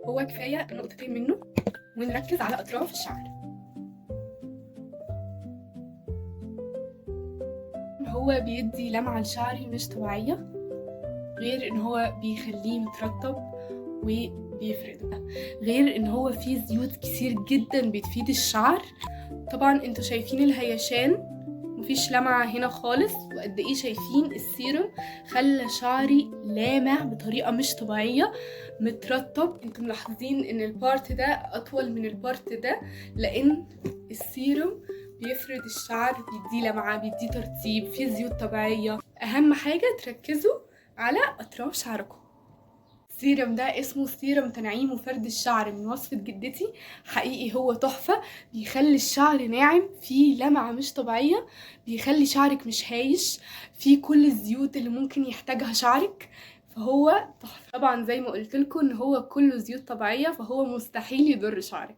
هو كفاية نقطتين منه، ونركز على اطراف الشعر. هو بيدي لمعة لشعري مش طبيعية، غير ان هو بيخليه مترطب وبيفرده، غير ان هو فيه زيوت كتير جدا بتفيد الشعر. طبعا انتوا شايفين الهيشان، مفيش لمعة هنا خالص، وقد ايه شايفين السيروم خلى شعري لامع بطريقة مش طبيعية، مترطب. انتوا ملاحظين ان ال part ده اطول من ال part ده، لان السيروم بيفرد الشعر، بيديه لمعة، بيديه ترطيب، فيه زيوت طبيعية. اهم حاجة تركزوا على اطراف شعركم. السيرم ده اسمه سيرم تنعيم وفرد الشعر من وصفة جدتي، حقيقي هو تحفة، بيخلي الشعر ناعم، فيه لمعة مش طبيعية، بيخلي شعرك مش هايش، فيه كل الزيوت اللي ممكن يحتاجها شعرك، فهو تحفة. طبعا زي ما قلت لكم ان هو كله زيوت طبيعية، فهو مستحيل يضر شعرك.